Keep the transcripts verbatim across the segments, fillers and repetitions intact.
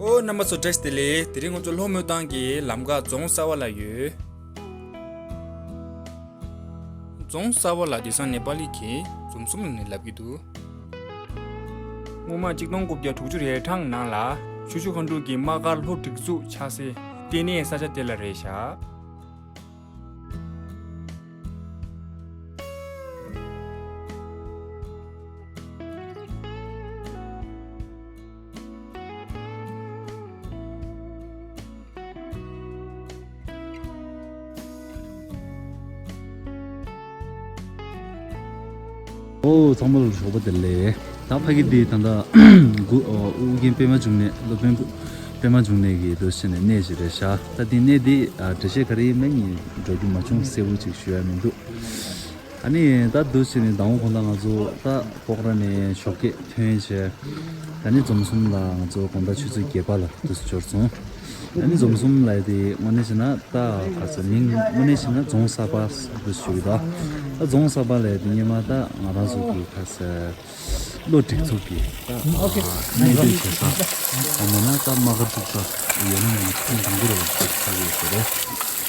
ཨོ། རྣམ་པ་ཚོ་བཀྲ་ཤིས་བདེ་ལེགས། དེ་རིང་ང་ཚོ་ལྷོ་མོན་ཐང་གི་ལམ་ཁ་རྫོང་གསར་པ་ལ་ཡོད། རྫོང་གསར་པ་ལ་དེང་སང་ནེ་པ་ལི་གིས་འཛོམས་གསུམ་ལབ་ནས་ལབ་ཀྱི་འདུག་སྔོན་མ་གཅིག་སྟོང་དགུ་བརྒྱ་དྲུག་ཅུ་རེ་གྲངས་ནང་ལ་ཆུ་ཤུར་ཁ་འབྲུག་གི་དམག་སྒར་ལྷོ་སྒྲིག་འཛུགས་ཆགས་སའི་ལྟེ་གནས་ས་ཆ་དེ་ལ་རེད་བཞག་ཨོ། ཚང་མ་ལ་ཞོགས་པ་བདེ་ལེགས། ད་ཕ་གི་འདི་ད་ལྟ་གུ་ཨོ་ཨུ་རྒྱན་པད་མ་འབྱུང་གནས། སློབ་དཔོན་པད་མ་འབྱུང་གནས་ཀྱི་འདུག་སེ་ནས་གནས་ཤིག་རེད་ཤག་ད་འདི་གནས་འདི་ཨ་འགྲེལ་བཤད་ག་རེ་ཡིན་མིན་ངས་འགྲོ་རྒྱུ་མ་བྱུང་། གསལ་པོ་ཅིག་ཞུ་ཡ་མི་འདུག་ཨ་ནི་ད་འདུག་སེ་ནས་ཟླ་བ་དགོང་དག་ང་ཚོ་ད་སྤོག་ར་ནས་ཞོགས་ཀས་ཐོན་བྱས། ད་ནི་འཛོམས་གསུམ་ལ་ང་ཚོ་དགོང་དག་ཆུ་ཚོད་བརྒྱད་པ་ལ་འདུག་སེ་འབྱོར་སོང་། ཨ་ནི་འཛོམས་གསུམ་ལབ་ཡ་དེ་དངོས་གནས་བྱས་ན་ད་ག་ས་མིང་དངོས་གནས་བྱས་ན་རྫོང་གསར་པ་འདུག་སེ་ཞུ་གི་འདུག་ད་རྫོང་གསར་པ་ལབ་ཡ་དེ་སྔོན་མ་ད་ང་རང་ཚོ་གི་ག་ས་ལྷོ་སྒྲིག་འཛུགས་ཀྱི་ད་གནས་སྡོད་བྱེད་ས། ཨ་མ་ན་ད་དམག་སྒར་བཙུགས་ས་ཡོད་ན་མེད་ན་ཐེངས་དང་པོ་རེད་ལ་ཆགས་ཡོད་ས་རེད།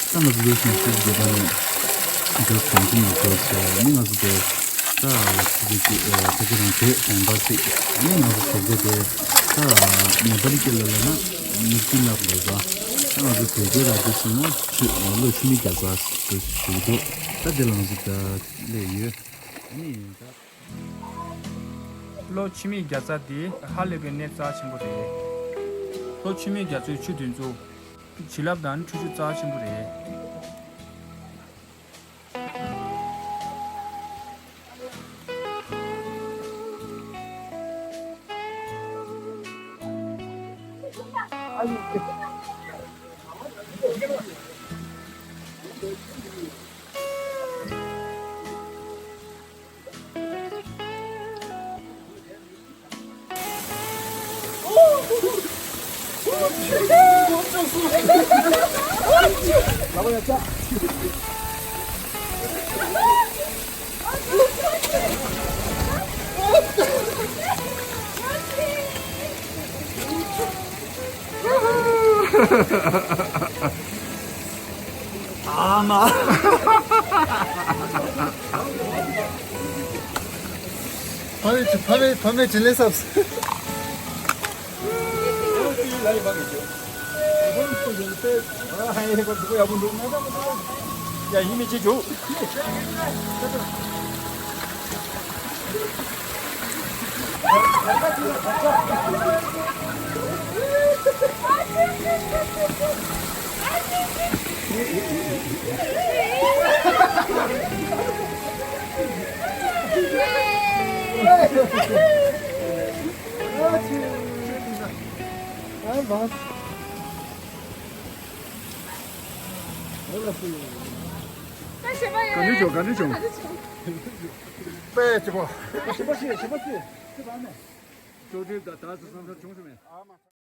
ད་ང་ཚོ་ལོ་ཆུང་ཆུང་སྐྱེས་པ་ནས་འདིར་གྲོང་ཁྱིམ་ལ་འགྲོ་བྱས་ནི་ང་ཚོ་དེ་ད་ཆུ་ཚོད་གཅིག་ཨ་ཕ་གི་རང་བོད་དགོང་དག་གཅིག་ནི་ང་ཚོ་ཞོགས་ཀས་དེ་ད་ནེ་པ་ལི་སྐད་ལ་ལབ་ན་ནུབ་ཀྱི་ནག་ལབ་ས། ད་ང་ཚོ་བོད་སྐད་ལ་འདི་སོང་ན་ཆུ་ལོ་ཆུ་མིག་བརྒྱ་རྩ་ཞུ་གི་འདུག་ད་དེ་ལ་ང་ཚོ་ད་སླེབས་ཡོད། ནི་ད་ལོ་ཆུ་མིག་བརྒྱ་རྩ་དེ་ཧ་ལས་པའི་གནས་རྩ་ཆེན་པོ་རེད། ལོ་ཆུ་མིག་བརྒྱ་རྩའི་ཆུ་དེ་ཚོ་བྱིན་རླབས་དང་ཁྲུས་ཆུ་རྩ་ཆེན་པོ་རེད། ཨ་མ། ཕ་མེས་ཕ་མེས་ཕ་མེས་དྲིན་ལན་གསབ། ཡ་ཡིན་མི་བྱེད་རྒྱུ། ག་འདྲ་བྱུང་། ག་འདྲ་བྱུང་། དཔེ་སྐྱིད་པོ། ཞིམ་པོ་ཞིག་ཞིམ་པོ་ཞིག་ཅོག་འཐདཔ་ད་ད་ཚོ་བསམ་འཆར་བྱུང་སོང་མེད།